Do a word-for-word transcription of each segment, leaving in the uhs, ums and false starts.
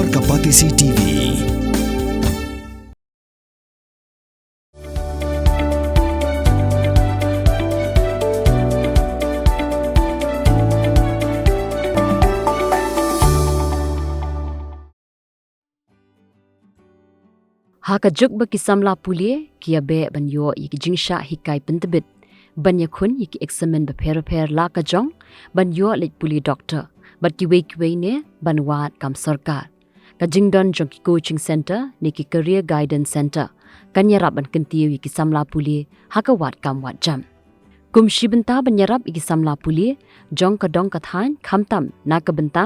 Ka Batesi T V. Ha ka juk ba ki samla pule ki ïa beh ban ïoh ïa ki jingshah hikai pyntbit, ban ïakhun ïa ki eksamin bapher bapher la ka jong ban ïoh leit pule doktor bad kiwei kiwei ne ban wad kam sorkar. Ka jingdon jong ki coaching centre ne ki career guidance centre kan ïarap ban kyntiew ïa ki samla pule ha ka wad kam wad jam. Kum shi bynta ban ïarap ïa ki samla pule jong ka dong ka thaiñ, khamtam na ka bynta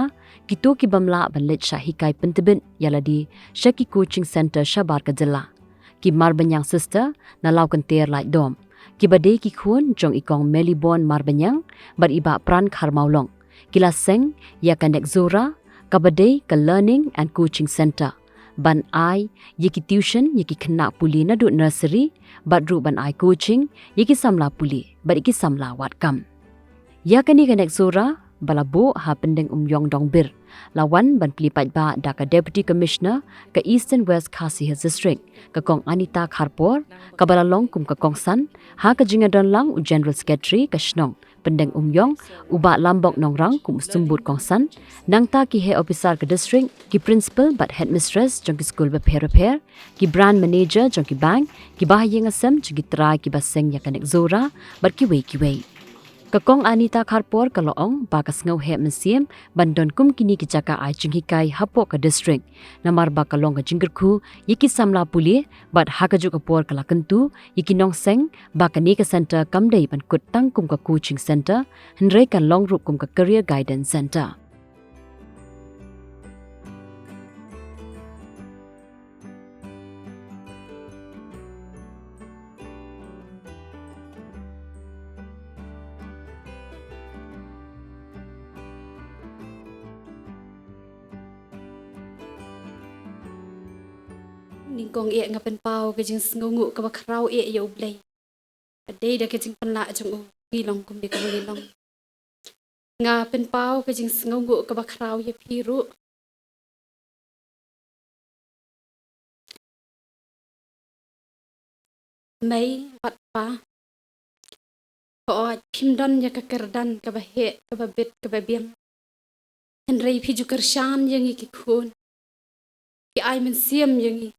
kito ki bym lah ban leit shah hikai pyntbit ïa lade sha ki coaching centre shabar ka jylla, ki Marbaniang Sister na Lawkynter Laitdom, kiba dei ki khun jong i Kong Melibon Marbaniang bad i Bah Pran Kharmawlong, ki la seng ïa ka NEXORA, kaba dei ka Learning and Coaching Centre, ban ai ïa ki tuition ïa ki khynnah pule naduh nursery bad ruh ban ai coaching ïa ki samla pule bad ïa ki samla wad kam. Ïa kane ka NEXORA ba la buh ha Pyndengumiong Dongbir, la wan ban plie paidbah da ka Deputy Commissioner ka Eastern West Khasi Hills District, ka Kong Anita Kharpor, kaba la long kum ka kongsan ha ka jingïadon lang u General Secretary ka shnong Pyndengumiong, u Bah Lambok Nongrang kum u symbud kongsan, nangta ki heh ophisar ka district, ki principal bad headmistress jong ki skul bapher bapher, ki branch manager jong ki bank, ki bahaïing hasem jong ki trai kiba seng ïa ka NEXORA bad kiwei kiwei. Ka Kong Anita Kharpor ka la ong ba ka sngewheh mynsiem ban don kum kine ki jaka ai jinghikai hapoh ka district, namar ba ka long ka jingkyrkhu ïa ki samla pule bad ha kajuh ka por ka la kyntu ïa ki nongseng ba kane ka centre kam dei ban kut tang kum ka coaching centre, hynrei kan long ruh kum ka career guidance centre. Nyngkong eh nga pynpaw ka jingsngewnguh kaba khraw eh ïa U Blei. Ka dei da ka jingpynlah jong u ngi long kumne kumba ngi long. Nga pynpaw ka jingsngewnguh kaba khraw ïa phi ruh. Mei bad pa, ka ot phim don ïa ka kyrdan kaba heh, kaba bit, kaba biang. Hynrei phi ju kyrshan ïa ngi ki khun, ki ai mynsiem ïa ngi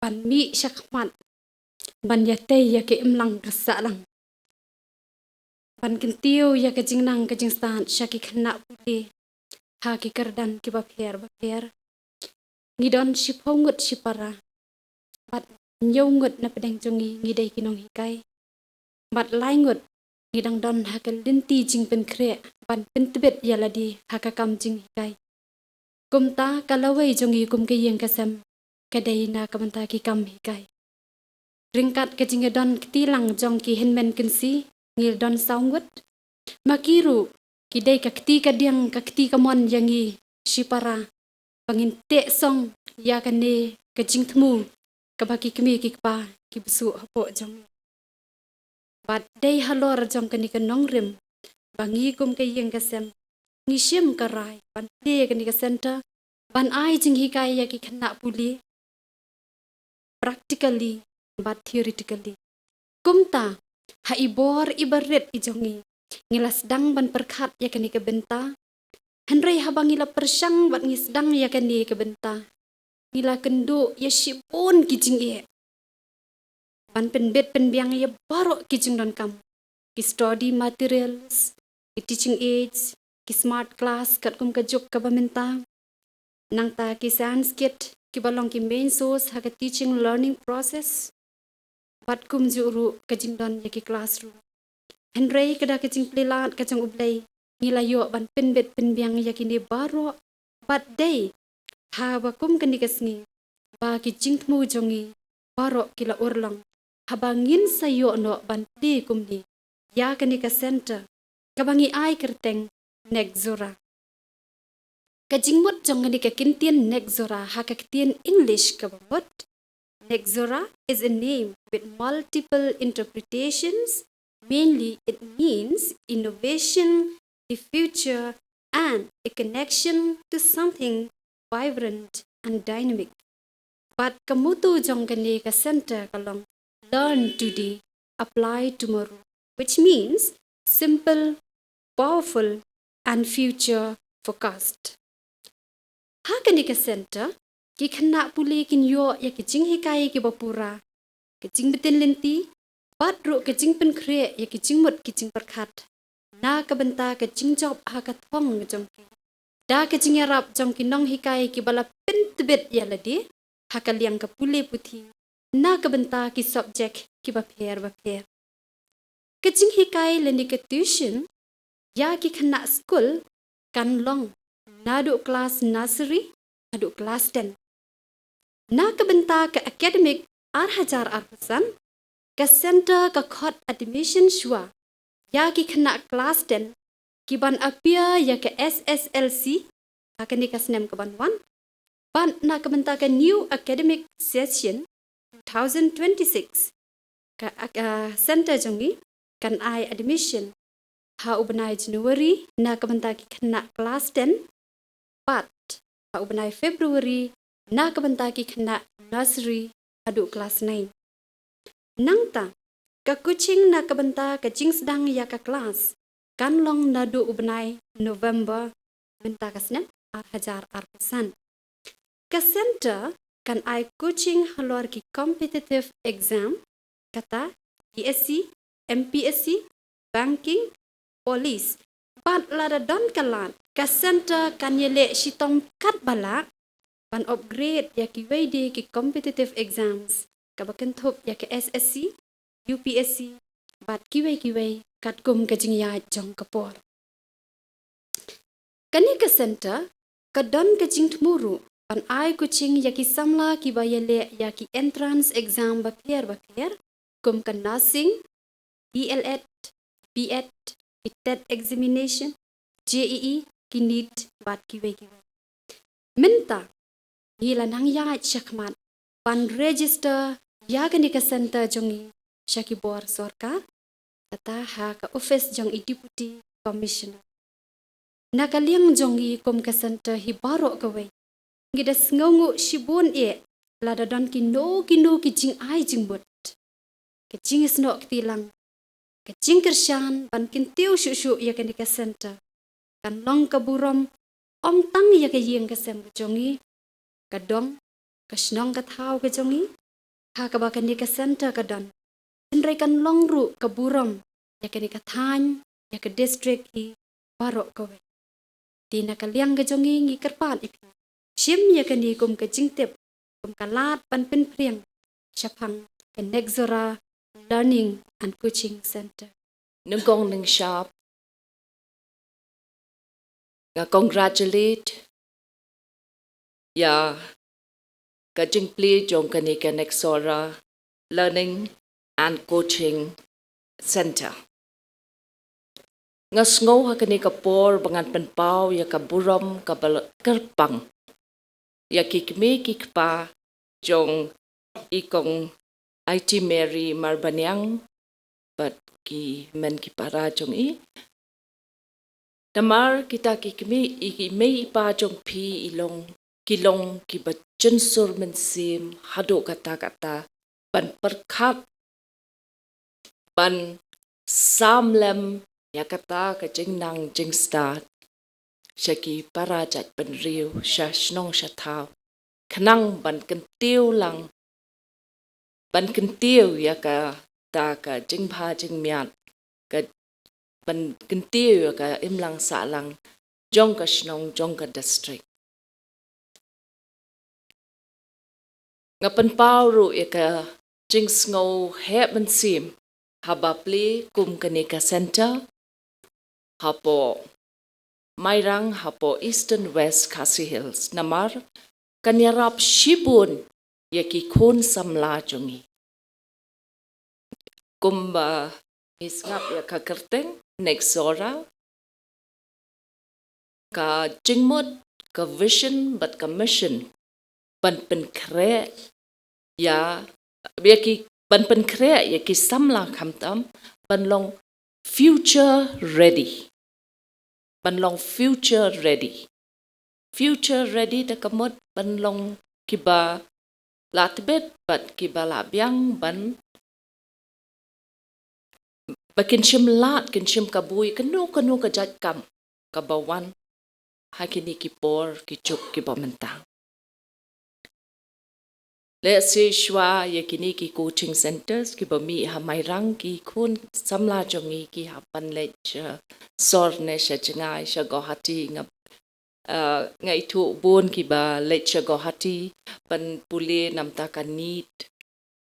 ban mih shakhmat, ban ïatei ïa ka imlang ka sahlang, ban kyntiew ïa ka jingnang ka jingstad sha ki khynnah pule ha ki kyrdan kiba pher bapher. Ngi don shiphew ngut shipara, bad hynñiew ngut na pdeng jong ngi ngi dei ki nonghikai, bad lai ngut ngi dang don ha ka lynti jingpynkhreh ban pyntbit ïa lade ha ka kam jinghikai. Kumta ka lawei jong ngi kum ka ïing ka sem ka dei na ka bynta ki kam hikai. Ryngkat ka jingïadon kti lang jong ki hynmen kynsi, ngi don saw ngut. Ma ki ruh ki dei ka kti ka diang, ka kti ka mon ïa ngi shipara, ba ngin teh song ïa kane ka jingthmu kaba ki kmie ki kpa ki bsuh hapoh jong ngi. Bad dei halor jong kane ka nongrim ba ngi kum ka ïing ka sem ngi shim ka rai ban plie kane ka centre ban ai jinghikai ïa ki khynnah pule, practically bad theoretically. Kumta ha i bor iba rit i jong ngi, ngi la sdang ban pyrkhat ïa kane ka bynta. Hynrei haba ngi la pyrshang bad ngi sdang ïa kane ka bynta, ngi la kynduh ïa shibun ki jingeh ban pynbit pynbiang ïa baroh ki jingdonkam, ki study materials, ki teaching aids, ki smart class katkum ka juk kaba mynta, nangta ki science kit kiba long ki main source ha ka teaching learning process, bad kumjuh ruh ka jingdon ïa ki classroom. Hynrei ka da ka jingplie lad ka jong U Blei, ngi la ïoh ban pynbit pynbiang ïa kine baroh, bad dei haba kum kane ka sngi ba ki jingthmu jong ngi baroh ki la urlong, haba ngin sa ïoh noh ban plie kumne ïa kane ka centre kaba ngi ai kyrteng NEXORA. Ka jingmut jong kane ka kyntien NEXORA ha ka ktien English kaba mut, NEXORA is a name with multiple interpretations. Mainly, it means innovation, the future, and a connection to something vibrant and dynamic. Bad ka motto jong kane ka center ka long, "Learn today, apply tomorrow," which means simple, powerful and future focused. Ha kane ka center, ki khynnah pule kin ïoh ïa ki jinghikai kiba pura, ka jingbtin lynti, bad ruh ka jingpynkhreh ïa ki jingmut ki jingpyrkhat na ka bynta ka jingjop ha ka thong jong ki, da ka jingïarap jong ki nonghikai kiba la pyntbit ïa lade ha ka liang ka pule puthi na ka bynta ki subject kiba pher bapher. Ka jinghikai lane ka tuition ïa ki khynnah skul kan long naduh klas nursery haduh klas ten. Na ka bynta ka academic ar hajar arphew san, ka center ka khot admission shuwa ïa ki khynnah klas ten kiban appear ïa ka S S L C ha kane ka snem kaban wan. Bad na ka bynta ka new academic session two thousand twenty-six, ka, ka center jong ngi kan ai admission ha u bnai January na ka bynta ki khynnah klas ten, bad ha u bnai February na ka bynta ki khynnah nursery haduh klas nine. Nangta, ka coaching na ka bynta ka jingsdang ïa ka klas kan long naduh u bnai November mynta ka snem ar hajar arphew san. Ka center kan ai coaching halor ki competitive exam, kata P S C, M P S C, banking, police. Bad lada don ka lad, ka center kan ïaleh shitom katba lah ban upgrade ïa kiwei de ki competitive exams, kaba kynthup ïa ka S S C, U P S C, bad kiwei kiwei katkum ka jingïaid jong ka por. Kane ka center ka don ka jingthmu ruh ban ai coaching ïa ki samla kiba ïaleh ïa ki entrance exam bapher bapher, kum ka nursing, D L Ed, B Ed, ki TET examination, J E E, ki NEET, bad kiwei kiwei. Mynta ngi la nang ïaid shakhmat ban register ïa kane ka center jong ngi sha ki bor sorkar, kata ha ka office jong i Deputy Commissioner. Na ka liang jong ngi kum ka center hi baroh kawei, ngi da sngewnguh shibun eh lada don kino kino ki jingai jingmut, ka jingisnoh kti lang, ka jingkyrshan ban kyntiew shuh shuh ïa kane ka center. Kan long ka burom ym tang ïa ka ïing ka sem ka jong ngi, ka dong, ka shnong ka thaw ka jong ngi ha kaba kane ka center ka don, hynrei kan long ruh ka burom ïa kane ka thaiñ, ïa ka district hi baroh kawei. Te na ka liang ka jong ngi, ngi kyrpad ïa phi shim ïa kane kum ka jingtip, kum ka lad ban pynphriang shaphang ka Nexora Learning and Coaching Center. Nyngkong nyngshap, nga congratulate ïa ka jingplie jong kane ka Nexora Learning and Coaching Center. Nga sngew ha kane ka por ba ngan pynpaw ïa ka burom kaba kyrpang ïa ki kmie ki kpa jong i Kong Aiti Mary Marbaniang bad ki mei ki para jong i. Namar kita ki kmie, i ki mei i pa jong phi i long, ki long kiba jynsur mynsiem haduh katta katta ban pyrkhat, ban sam lem ïa kata ka jingnang jingstad sha ki para jaitbynriew, sha shnong sha thaw, khnang ban kyntiew lang, ban kyntiew ïa kata ka jingbha jingmiat, ka, ban kyntiew ïa ka imlang sahlang jong ka shnong, jong ka district. Nga pynpaw ruh ïa ka jingsngew heh mynsiem haba plie kum kane ka center hapoh Mairang, hapoh Eastern West Khasi Hills, namar kan ïarap shibun ïa ki khun samla jong ngi. Kumba ngi sngap ïa ka kyrteng Nexora, ka jingmut, ka vision bad ka mission ban pynkhreh ïa, ïa ki, ban pynkhreh ïa ki samla khamtam ban long future ready. Ban long future ready. future ready da ka mut ban long kiba la tbit bad kiba la biang ban ba kin shim lad, kin shim kabu ïa kano kano ka jait kam kaba wan ha kine ki por ki juk kiba mynta. Lehse shuwa ïa kine ki coaching centers kiba mih ha Mairang, ki khun samla jong ngi ki hap ban leit sha sor ne sha jngai sha Guwahati. Nga, uh, nga ithuh bun kiba leit sha Guwahati ban pule namta ka NEET,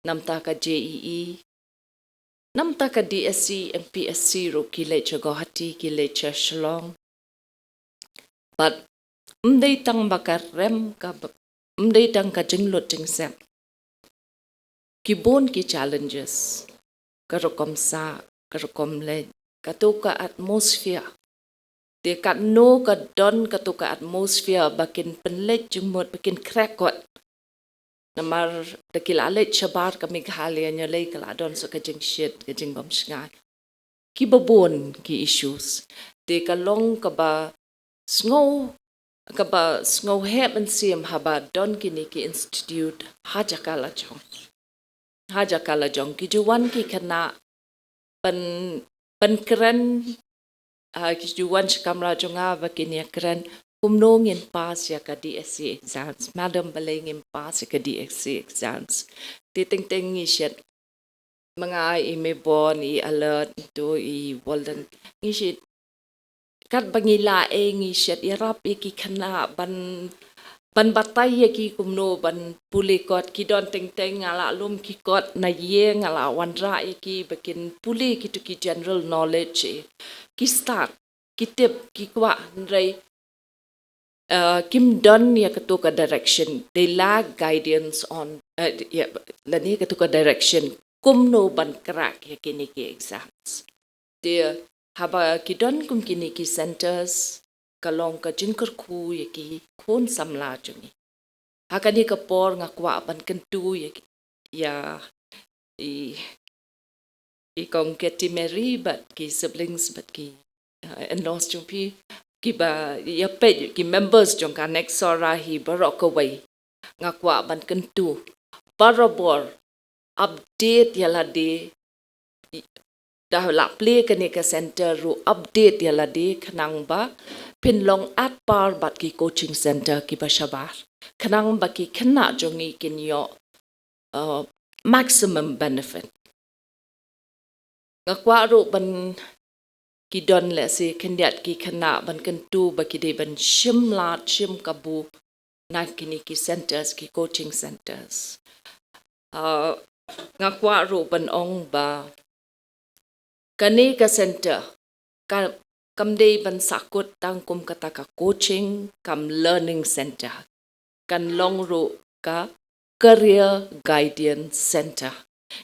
namta ka JEE, namta ka DSC, MPSC ruh ki leit sha Guwahati, ki leit sha Shillong. Bad ym dei tang ba ka rem ka ba, ym dei tang ka jinglut jingsep. Ki bun ki challenges, ka rukom sah, ka rukom leit, kato ka atmosphere. Te katno ka don kato ka atmosphere ba kin pynleit jingmut, ba kin khreh kot. Namar da ki la leit shabar ka Meghalaya, ñialei ka la don sa ka jingshit, ka jingbymshngaiñ. Kiba bun ki issues. Te ka long kaba sngew, kaba sngew heh mynsiem haba don kine ki institute ha jaka lajong. Ha jaka lajong ki ju wan ki khynnah ban, ban kren, ah, ki ju wan sha kamra jong nga ba kin ïa kren kumno ngin pass ïa ka DSC exams. Madam, balei ngim pass ïa ka DSC exams? Te teng teng ngi shet, ma nga, i Mebon, i Alert, to i Walden, ngi shet katba ngi lah, eh, ngi shet ïarap ïa ki khynnah ban, ban batai ïa ki kumno ban pule kot. Ki don teng teng, nga lah lum ki kot na ïing, nga lah wanrah ïa ki ba kin pule kito ki general knowledge, eh. Ki start, ki tip, ki kwah, hynrei, uh, kim don ïa kato ka direction. They lack guidance on, uh, ïa, lane kato ka direction kumno ban crack ïa kine ki exams. Te haba ki don kum kine ki centers, ka long ka jingkyrkhu ïa ki khun samla jong ngi. Ha kane ka por nga kwah ban kyntu ïa ki, ïa i, i kong Katie Mary bad ki siblings bad ki, uh, in-laws jong phi, kiba ïa peit, ki members jong ka NEXT SORA hi baroh kawei. Nga kwah ban kyntu barabor update ïa lade, da la plie kane ka center ruh update ïa lade khnang ba phin long at par bad ki coaching center kiba shabar, khnang ba ki khynnah jong ngi kin ïoh, uh, maximum benefit. Nga kwah ruh ban, ki don lehse khyndiat ki khynnah ban kyntu ba ki dei ban shim lad shim kabu na kine ki centers, ki coaching centers. Uh, nga kwah ruh ban ong ba kane ka center ka, kam dei ban sahkut tang kum kata ka coaching, kam learning center. Kan long ruh ka career guidance center.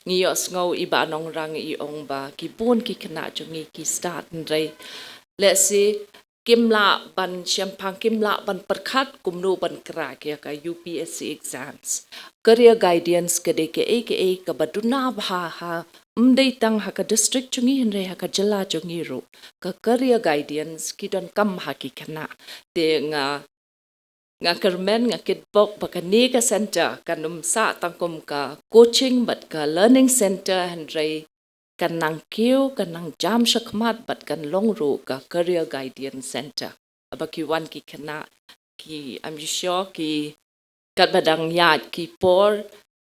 Ngi ïohsngew i Bah Nongrang i ong ba ki bun ki khynnah jong ngi ki start, hynrei lehse kim lah ban shemphang, kim lah ban pyrkhat kumno ban crack ïa ka UPSC exams. Career guidance ka dei kaei kaei kaba duna bha ha, ym dei tang ha ka district jong ngi hynrei ha ka jylla jong ngi ruh. Ka career guidance ki donkam ha ki khynnah. Te nga, nga kyrmen, nga kitbok ba kane ka center kan ym sah tang kum ka coaching bad ka learning center, hynrei kan nang kiew, kan nang jam shakhmat bad kan long ruh ka career guidance center. Haba ki wan ki khynnah, ki, I'm sure ki, katba dang ïaid ki por,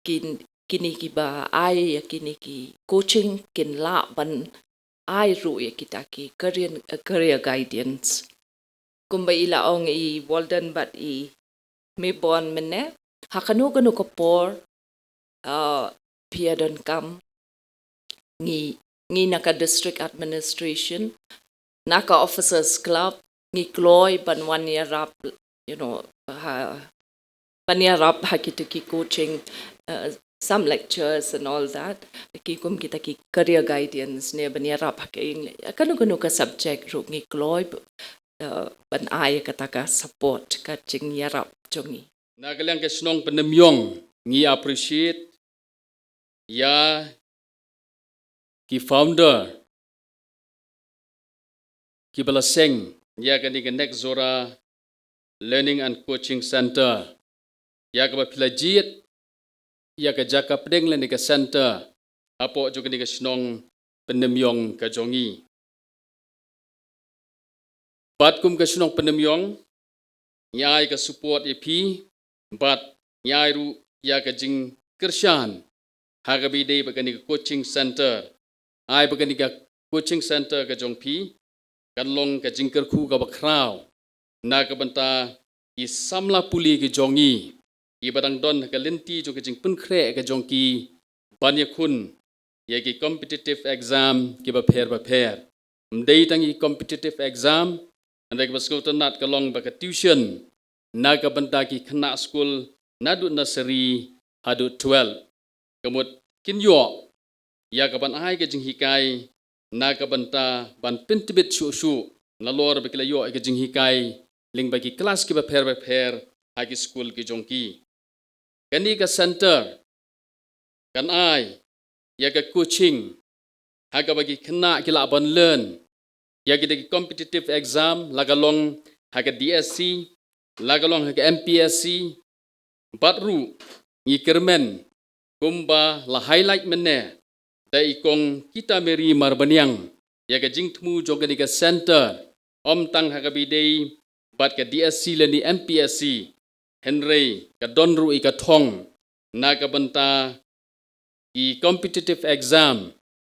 kin, kine kiba ai ïa kine ki coaching kin lah ban ai ruh ïa kita ki career, career guidance. Kumba i la ong i Walden bad i Mebon mynne, ha kano kano ka por, uh, phi ïa donkam, ngi, ngi na ka district administration, na ka officers club, ngi kloi ban wan ïarap, you know, ha, ban ïarap ha kita ki coaching, uh, some lectures and all that. Ki kum kita ki career guidance ne ban ïarap ha ki, kano kano ka subject ruh ngi kloi, uh, ban ai kata ka support, ka jingïarap jong ngi. Na ka liang ka shnong Pyndenmyong, ngi appreciate ïa ki founder kiba la seng ïa kane ka NEXT SORA Learning and Coaching Center, ïa kaba phi la jied ïa ka jaka pdeng lane ka center hapoh jong kane ka shnong Pyndenguh ka jong ngi. Bad kum ka shnong Pyndenguh, ngi ai ka support ïa phi, bad ngi ai ruh ïa ka jingkyrshan ha kaba ïadei bad kane ka coaching center. Ai ba kane ka coaching center ka jong phi kan long ka jingkyrkhu kaba khraw na ka bynta ki samla pule ki jong ngi, kiba dang don ha ka lynti jong ka jingpynkhreh ka jong ki ban ïakhun ïa ki competitive exam kiba pher ba pher. Ym dei tang ki competitive exam, hynrei kaba sngewtynnat ka long ba ka tuition na ka bynta ki khynnah skul naduh nursery haduh twelve. Ka mut kin ïoh ïa ka ban ai ka jinghikai na ka bynta ban pyntbit shuh shuh nalor ba ki la ïoh ïa ka jinghikai lyngba ki klas kiba pher ba pher ha ki skul ki jong ki. Kane ka center kan ai ïa ka coaching ha kaba ki khynnah ki lah ban learn ïa kita ki competitive exam, la ka long ha ka D S C, la ka long ha ka M P S C, bad ruh ngi kyrmen kumba la highlight mynne da i Kong Kita Mary Marbaniang ïa ka jingthmu jong kane ka center, ym tang ha kaba ïadei bad ka D S C lane M P S C, hynrei ka don ruh i ka thong na ka bynta ki competitive exam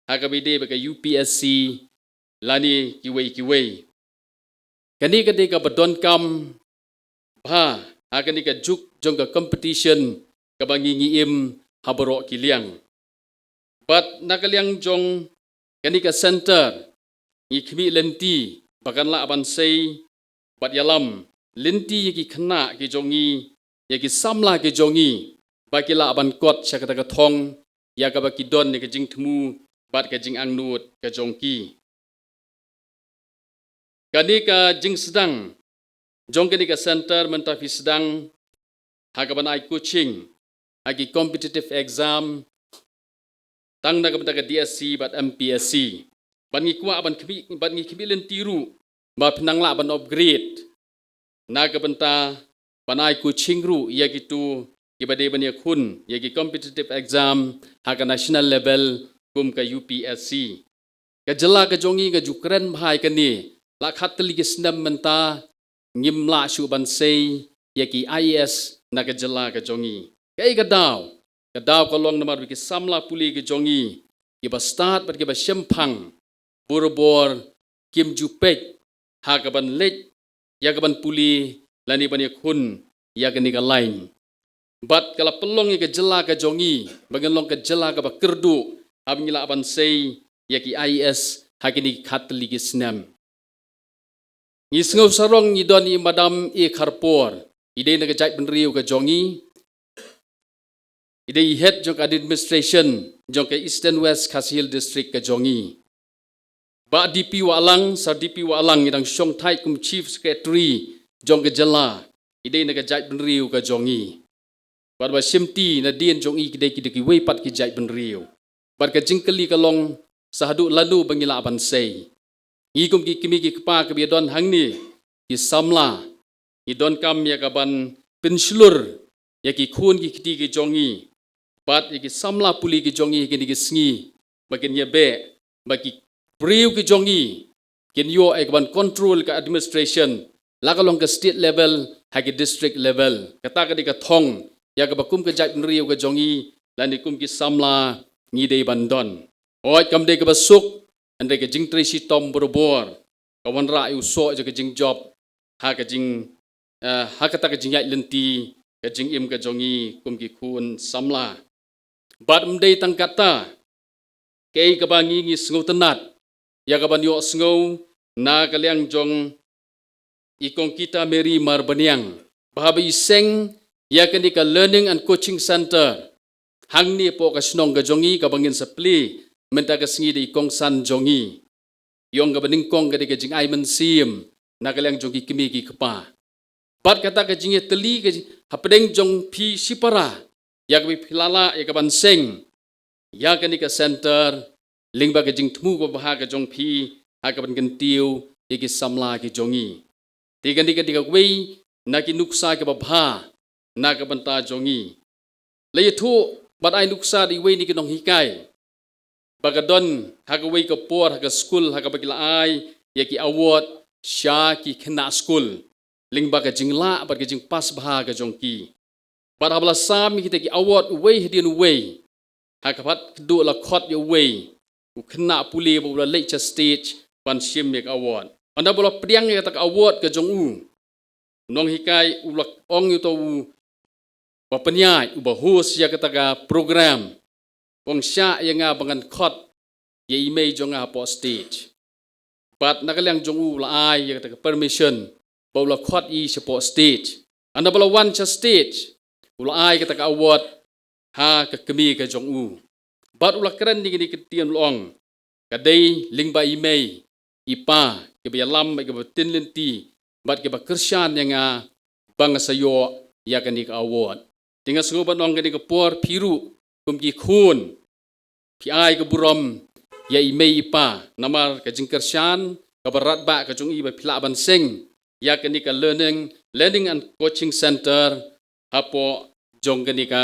ha kaba ïadei bad ka U P S C lane kiwei kiwei. Kane ka dei kaba donkam bha ha kane ka juk jong ka competition kaba ngi ngi im ha baroh ki liang. Bad na ka liang jong kane ka center ngi khmih lynti ba kan lah ban sei bad ïalam lynti ïa ki khynnah ki jong ngi, ïa ki samla ki jong ngi, ba ki lah ban kot sha kata ka thong ïa kaba ki don ïa ka jingthmu bad ka jingangnud ka jong ki. Kane ka jingsdang jong kane ka center mynta phi sdang ha ka ban ai coaching ha ki competitive exam tang na ka bynta ka D S C bad M P S C. Bad ngi kwah ban khmih, bad ngi khmih lynti ruh ba phin nang lah ban upgrade na ka bynta ban ai coaching ruh ïa kito kiba dei ban ïakhun ïa ki competitive exam ha ka national level kum ka U P S C. Ka jylla ka jong ngi ka ju kren bha ïa kane, la khatlai ki snem mynta ngim lah shuh ban sei ïa ki I A S na ka jylla ka jong ngi. Kaei ka daw? Ka daw ka long namar ba ki samla pule ki jong ngi, kiba stad bad kiba shemphang, barabor kim ju peit ha ka ban leit ïa ka ban pule lane ban ïakhun ïa kane ka line. Bad ka la pynlong ïa ka jylla ka jong ngi ba ngin long ka jylla kaba kyrduh haba ngi lah ban sei ïa ki I A S ha kine ki khatlai ki snem. Ngi sngew sarong ngi don i Madam A Kharpor, i dei na ka jaitbynriew ka jong ngi, i dei i head jong ka administration jong ka Eastern West Khasi Hills District ka jong ngi. Bah D P Wahlang, Sir D P Wahlang, i dang shong thait kum Chief Secretary jong ka jylla, i dei na ka jaitbynriew ka jong ngi. Bad ba shimti nadien jong i ki dei ki dei kiwei pat ki jaitbynriew. Bad ka jingkylli ka long sa haduh lano ba ngi lah ban sei. Ngi kum ki kmie ki kpa kiba ïadon hangne, ki samla, ngi donkam ïa ka ban pynshlur ïa ki khun ki kti ki jong ngi bad ïa ki samla pule ki jong ngi ha kine ki sngi, ba kin ïa beh ba ki briew ki jong ngi kin ïoh ïa ka ban control ka administration, la ka long ka state level ha ki district level. Kata ka dei ka thong ïa kaba kum ka jaitbynriew ka jong ngi lane kum ki samla ngi dei ban don. Hooid, kam dei kaba suk, hynrei ka jingtrei shitom barabor ka wanrah ïa u soh jong ka jingjop ha ka jing, eh, ha kata ka jingïaid lynti ka jingim ka jong ngi kum ki khun samla. Bad ym dei tang kata, kaei kaba ngi ngi sngewtynnat ïa ka ban ïohsngew na ka liang jong i Kong Kita Mary Marbaniang, ba haba i seng ïa kane ka Learning and Coaching Center hangne hapoh ka shnong ka jong ngi, kaba ngin sa plie mynta ka sngi da i kongsan jong ngi, i ong kaba nyngkong ka dei ka jingai mynsiem na ka liang jong ki kmie ki kpa. Bad kata ka jingïatylli ka ji-, hapdeng jong phi shipara, ïa kaba phi la lah ïa ka ban seng ïa kane ka center lyngba ka jingthmu kaba bha ka jong phi ha ka ban kyntiew ïa ki samla ki jong ngi. Te kane ka dei kawei na ki nuksa kiba bha na ka bynta jong ngi. La ïathuh bad ai nuksa da iwei na ki nonghikai ba ka don ha kawei ka por ha ka skul ha kaba ki la ai ïa ki award sha ki khynnah skul lyngba ka jinglah bad ka jingpass bha ka jong ki. Bad haba la sam ïa kita ki award uwei hadien uwei, ha ka pat kduh la khot ïa uwei u khynnah pule ba u la leit sha stage ban shim ïa ka award. Ynda ba la pdiang ïa kata ka award ka jong u, nonghikai u la ong ïa uto u ba pynïaid, uba host ïa kata ka program, u ong, shah ïa nga ba ngan khot ïa i mei jong nga hapoh stage. Bad na ka liang jong u la ai ïa kata ka permission ba u la khot i shapoh stage. Ynda ba la wan sha stage, u la ai kata ka award ha ka kmie ka jong u. Bad u la kren ïa kine ki ktien, u la ong, ka dei lyngba i mei i pa kiba ïalam bad kiba tin lynti bad kiba kyrshan ïa nga ba nga sa ïoh ïa kane ka award. Te nga sngew ban ong, kane ka por phi ruh kum ki khun phi ai ka burom ïa i mei i pa namar ka jingkyrshan kaba radbah ka jong i ba phi lah ban seng ïa kane ka learning, learning and coaching center hapoh jong kane ka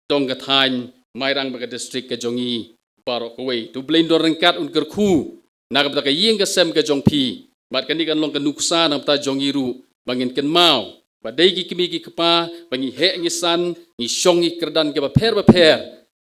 dong ka thaiñ Mairang bad ka district ka jong i baroh kawei. To U Blei un don ryngkat, un kyrkhu na ka bynta ka ïing ka sem ka jong phi. Bad kane kan long ka nuksa na ka bynta jong i ruh ba ngin kynmaw ba dei ki kmie ki kpa ba ngi heh ngi san, ngi shong ngi kyrdan kiba pher ba pher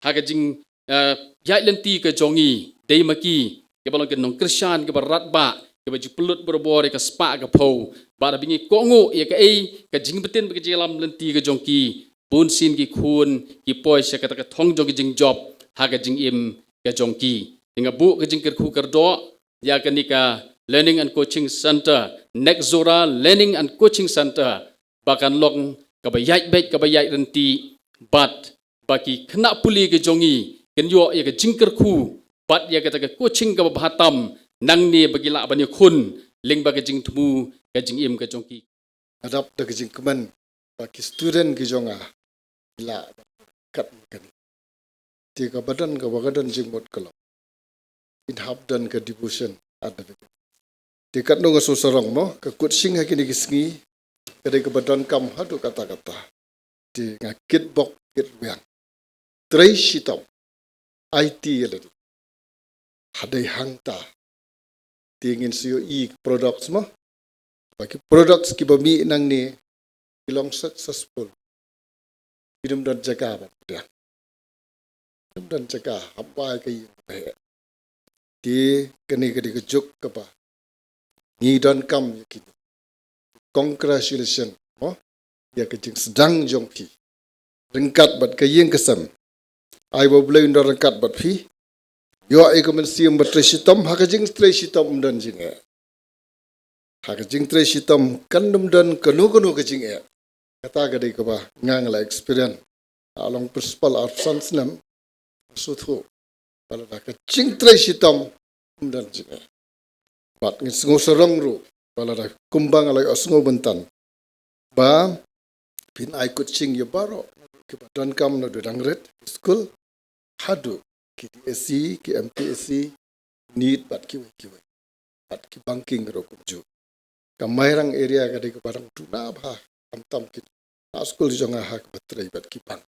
ha ka jing, eh, ïaid lynti ka jong i, dei ma ki kiba long ki nongkyrshan kiba radbah, kiba ju pynlut barabor ïa ka spah ka phew. Bad haba ngi kohnguh ïa kaei ka jingbtin bad ka jingïalam lynti ka jong ki, bunsien ki khun ki poi sha kata ka thong jong ka jingjop ha ka jingim ka jong ki. Te nga buh ka jingkyrkhu kyrdoh ïa kane ka Learning and Coaching Center, Nexora Learning and Coaching Center, ba kan long kaba ïaid beit, kaba ïaid ryntih, bad ba ki khynnah pule ka jong i kin ïoh ïa ka jingkyrkhu bad ïa kata ka coaching kaba bha tam nangne ba ki lah ban ïakhun lyngba ka jingthmu ka jingim ka jong ki. Nga dap da ka jingkmen ba ki student ki jong nga ki lah kat kane. Te kaba don, kaba ka don jingmut ka long, phin hap don ka devotion at the beginning. Te katno nga sngewsarong mo, ka coaching ha kine ki sngi ka dei kaba donkam haduh katta katta. Te nga kitbok kitrwiang, trei shitom, aiti ïa lade. Hadei hangta te ngin sa ïohi ki products mo. Ba ki products kiba mih nangne ki long successful, kin ym don jaka ban pdiang, kin ym don jaka, hap wai ka ïing ba heh. Te kane ka dei ka juk kaba ngi donkam ïa kine. Congratulations mo ïa ka jingsdang jong phi ryngkat bad ka ïing ka sem. Ai ba U Blei un don ryngkat bad phi. Ïoh ïa ka mynsiem ba trei shitom, ha ka jingtrei shitom ym don jingeh. Ha ka jingtrei shitom kan ym don kano kano ka jingeh. Kata ka dei kaba nga nga la experience. Nga long principal arphew san snem, nga sngewthuh ba lada ka jingtrei shitom ym don jingeh. Bad ngin sngewsarong ruh ba lada kumba nga la ïohsngew bynta ba phin ai coaching ïa baroh kiba donkam, naduh dang rit skul haduh ki D S C, ki M P S C, NEET bad kiwei kiwei, bad ki banking ruh kumjuh. Ka Mairang area ka dei kaba dang duna bha, khamtam ki khynnah skul jong nga ha kaba trei bad ki bank.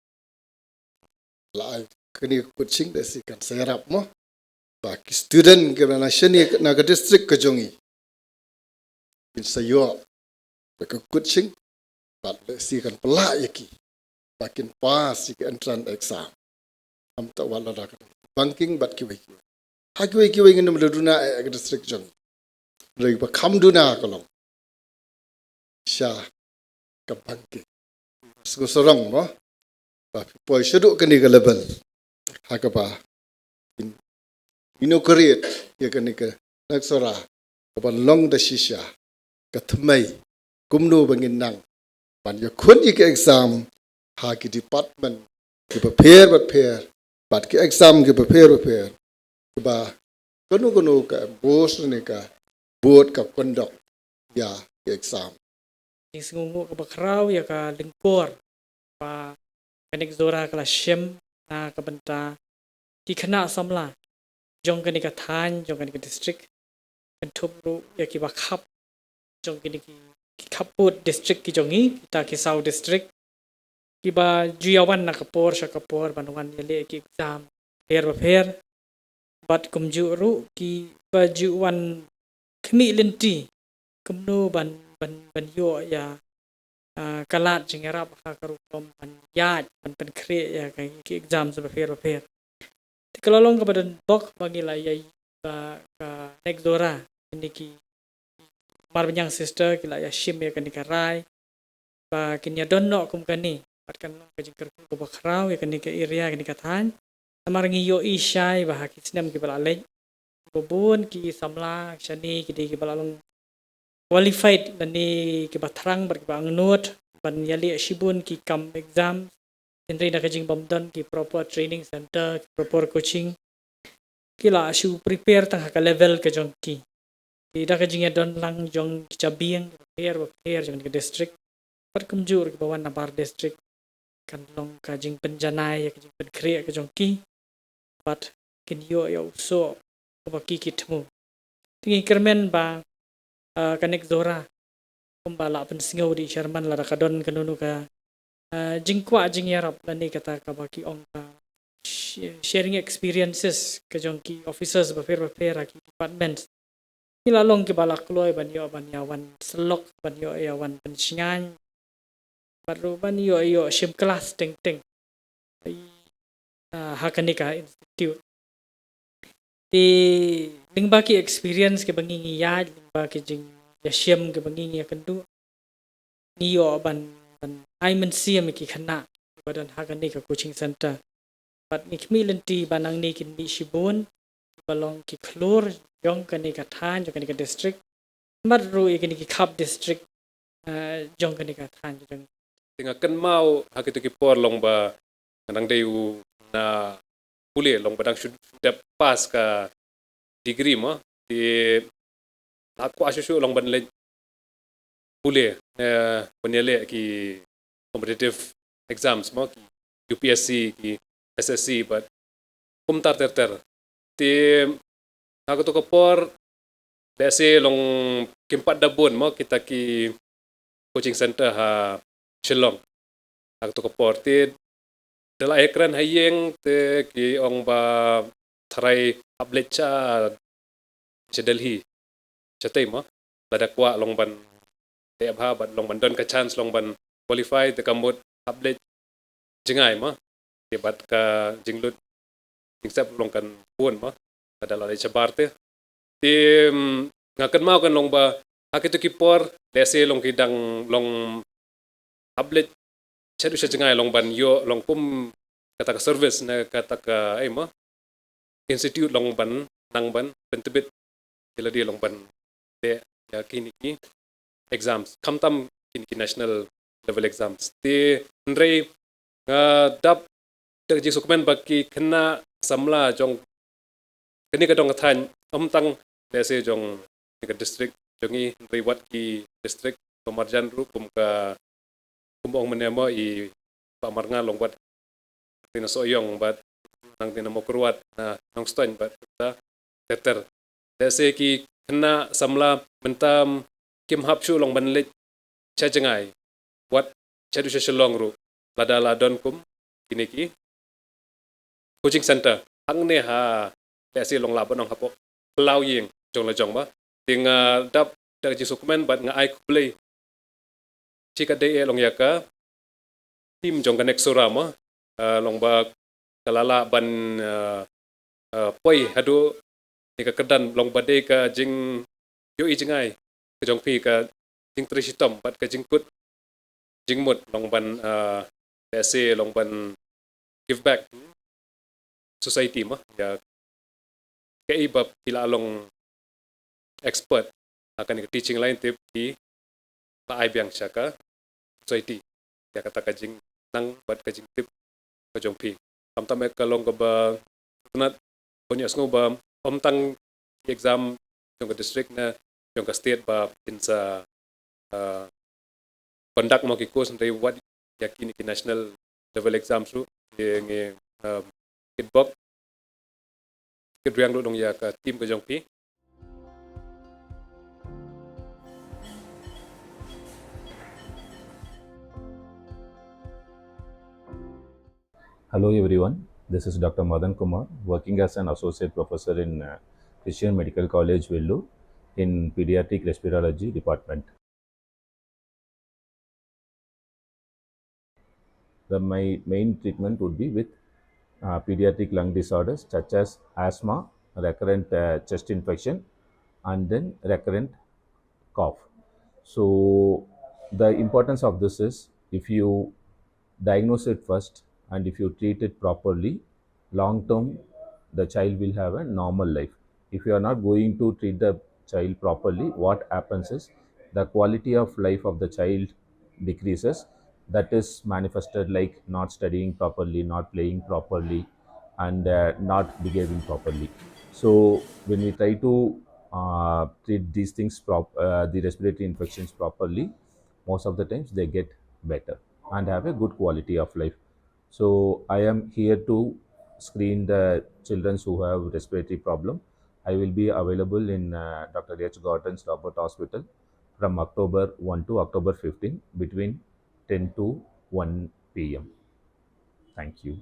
La ai kane ka coaching, lehse kan sa ïarap mo ba ki student kiba na shane na ka district ka jong ngi kin sa ïoh da ka coaching, bad lehse kan pynlah ïa ki ba kin pass ïa ka entrance exam. Namar wat la da ka banking bad kiwei kiwei, ha kiwei kiwei ngin ym da duna eh ha ka district jong ngi. Hynrei ba kham duna ka long sha ka banking. Sngewsarong mo ba phi poi shaduh kane ka level ha kaba phin inaugurate ïa kane ka Nexora, kaban long da shisha ka thymmei kumno ba ngin nang ban ïakhun ïa ki exam ha ki department kiba pher bad pher, bad ki exam kiba pher bad pher, kiba kano kano ka board ne ka board ka conduct ïa ki exam. Jingsngewnguh kaba khraw ïa ka lyngkor ba ka Nexora ka la shim na ka bynta ki khynnah samla jong kane ka thaiñ, jong kane ka district, kynthup ruh ïa kiba khap jong kine ki ki khappud district ki jong ngi, kita ki saw district, kiba ju ïa wan na ka por sha ka por ban wan ïaleh ki exam bapher bapher. Bad kumjuh ruh kiba ju wan khmih lynti kumno ban, ban, ban ïoh ïa, ah, ka lad jingïarap ha ka rukom ban ïaid, ban pynkhreh ïa ka, ki exam bapher bapher. Te ka la long kaba donbok ba ngi la ïa, ba ka Nexora, kine ki Marbaniang Sister ki la ïa shim ïa kane ka rai ba kin ïa don noh kum kane, bad kan long ka jingkyrkhu kaba khraw ïa kane ka area, kane ka thaiñ. Namar ngi ïohi shai ba ha ki snem kiba la leit, ba bun ki samla shane ki dei kiba la long qualified lane kiba thrang bad kiba angnud ban ïaleh shibun ki kam exam. Hynrei na ka jingbymdon ki proper training center, ki proper coaching, ki la shu prepare tang ha ka level ka jong ki. Te da ka jingïadon lang jong ki jabieng bapher bapher jong ka district, bad kumjuh ruh kiba wan na bar district, kan long ka jingpynjanai ïa ka jingpynkhreh ka jong ki, bad kin ïoh ïa u soh uba ki ki thmu. Te ngi kyrmen ba, ah, ka Nexora, kumba la pynsngew da i chairman, lada ka don kano kano ka, ah, jingkwah jingïarap lane kata kaba ki ong ka sh-, sharing experiences ka jong ki officers bapher bapher ha ki departments, ki la long kiba la kloi ban ïoh ban ïa wan syllok, ban ïoh ïa wan pynshngaiñ, bad ruh ban ïoh ïoh shim klas teng teng, ah, ha kane ka institute. Te lyngba ki experience kiba ngi ngi ïaid, lyngba ki jingïashem kiba ngi ngi ïakynduh, ngi ïoh ban, ban ai mynsiem ïa ki khynnah kiba don ha kane ka coaching center. Bad ngi khmih lynti ba nangne kin mih shibun kiba long ki khlur jong kane ka thaiñ, jong kane ka district, bad ruh ïa kine ki khap district, eh, jong kane ka thaiñ jong. Te nga kynmaw ha kito ki por long ba nga dang dei u na pule, long ba dang shu, shu dep pass ka degree mo. Te la kwah shuh shuh long ban leit pule, eh, ban ïaleh ki competitive exams mo, ki U P S C, ki S S C, bad kumta ter ter. Te ha kato ka por, lehse long kim pat da bun mo kita ki coaching center ha Shillong ha kato ka por. Te da la ïakren ha ïing te ki ong ba tharai hap leit sha, sha Delhi shatei mo, lada kwah long ban leh bha bad long ban don ka chance long ban qualify, te ka mut hap leit jngai mo. Te bad ka jinglut jingsep long kan bun mo, lada la leit shabar te. Te, mm, nga kynmaw kan long ba ha kito ki por, lehse long ki dang long hap leit sha, sha jngai long ban ïoh long kum kata ka service ne kata ka, eh, mo, institute long ban nang ban pyntbit ïa lade long ban leh ïa kine ki exams, khamtam kine ki national level exams. Te hynrei nga dap da ka jingsngewkmen ba ki khynnah samla jong kane ka dong ka thaiñ, ym tang lehse jong kane ka district jong ngi, hynrei wat ki district ba marjan ruh, kum ka, kum ong mynne mo i Bah Marngar, long wat nangtei na Sohiong bad nangtei na Mawkyrwat, na Nongstoiñ bad kumta ter ter. Lehse ki khynnah samla mynta kim hap shuh long ban leit sha jngai, wat shaduh sha Shillong ruh, lada la don kum kine ki coaching center hangne ha, lehse long lah ban ong hapoh khlaw ïing jong la jong ba. Te nga dap da ka jingsngewkmen bad nga ai khublei shi katdei eh long ïa ka team jong ka Nexora mo, eh, long ba ka la lah ban, eh, eh, poi haduh kane ka kyrdan, long ba dei ka jingïohi jngai ka jong phi, ka jingtrei shitom bad ka jingkut jingmut long ban, eh, lehse long ban give back society mo, ïa kaei ba phi la long expert ha kane ka teaching line te phi la ai biang sha ka society ïa kata ka jingnang bad ka jingtip ka jong phi. Khamtam eh ka long kaba itynnad ban ïohsngew ba ym tang ki exam jong ka district ne jong ka state ba phin sa, ah, conduct mo ki course, hynrei wat ïa kine ki national level exams ruh. Te ngi, um, kitbok kitrwiang ruh long ïa ka team ka jong phi. Hello everyone, this is Doctor Madan Kumar, working as an associate professor in uh, Christian Medical College, Vellore, in pediatric respirology department. The my main treatment would be with uh, pediatric lung disorders such as asthma, recurrent uh, chest infection, and then recurrent cough. So the importance of this is, if you diagnose it first and if you treat it properly, long term the child will have a normal life. If you are not going to treat the child properly, what happens is the quality of life of the child decreases. That is manifested like not studying properly, not playing properly, and uh, not behaving properly. So when we try to uh, treat these things, prop- uh, the respiratory infections properly, most of the times they get better and have a good quality of life. So I am here to screen the children who have respiratory problem. I will be available in uh, Doctor H. Gordon's Robert Hospital from October one to October fifteen between ten to one p m. Thank you.